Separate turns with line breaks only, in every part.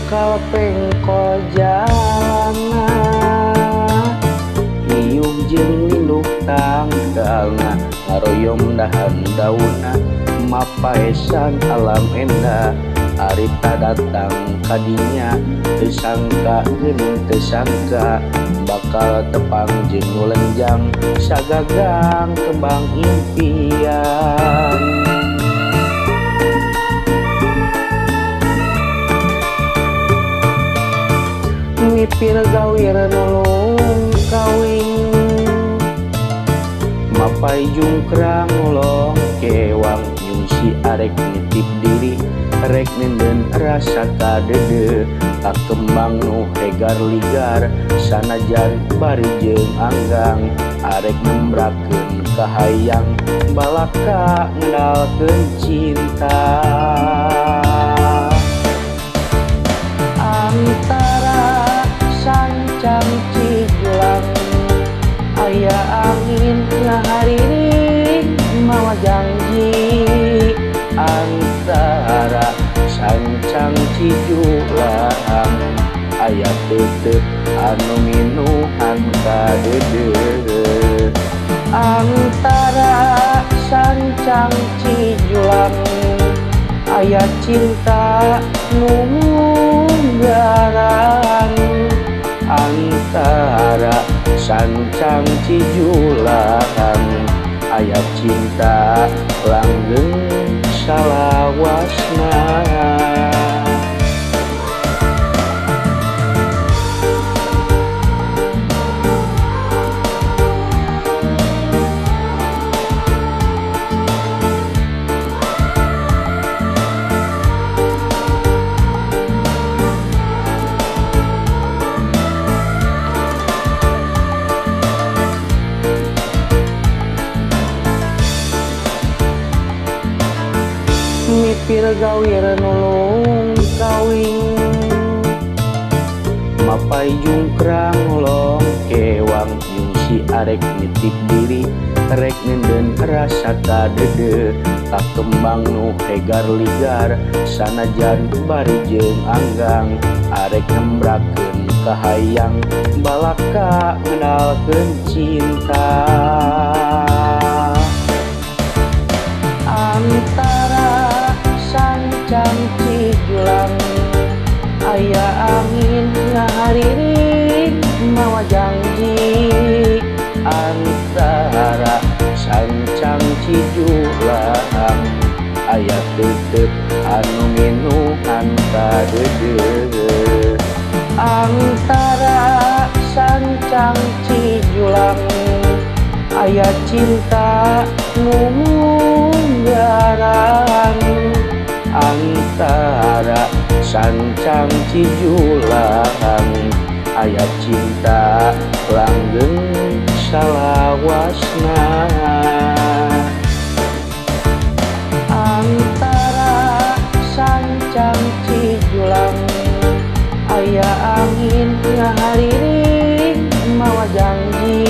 Tangkal pengkol jalana iuh jeung linduk tangkalna ngaroyom dahan daunna mapaesan alam endah arita datang kadinya teu sangka geuning teu sangka bakal tepang jeung nu lenjang sagagang kembang impian. Ngipir gawir nulung kawing mapai jungkrang nulong kewang nyungsi arek nitip diri rek nenden rasa kadede ka kembang nu hegar ligar sanajan bari jeung anggang arek nembrakeun kahayang balaka ngedalkeun cinta. Antara sancang Cijulang aya angin ngahariring mawa janji antara sancang Cijulang aya tetep anu minuhan kadede antara sancang Cijulang aya cinta nu munggaran antara sancang Cijulang aya cinta langgeng salawasna. Mipir gawir nulung kawing mapai jungkrang nulong kewang nyungsi arek nitip diri rek nenden rasa kadede ka kembang nu hegar ligar sanajan bari jeung anggang arek nembrakeun kahayang balaka ngedalkeun cinta. Antara sancang Cijulang aya angin ngahariring mawa janji antara sancang Cijulang aya tetep anu minuhan kadede antara sancang Cijulang aya cinta nu munggaran antara sancang Cijulang aya cinta langgeng salawasna. Antara sancang Cijulang aya angin ngahariring mawa janji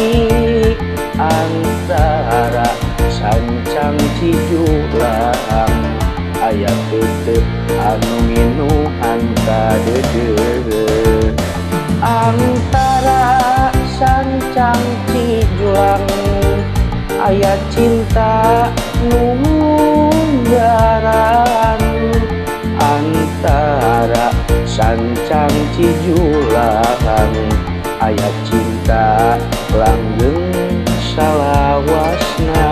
antara sancang Cijulang aya tetep anu minuhan kadede antara sancang Cijulang aya cinta nu munggaran antara sancang Cijulang aya cinta langgeng salawasna.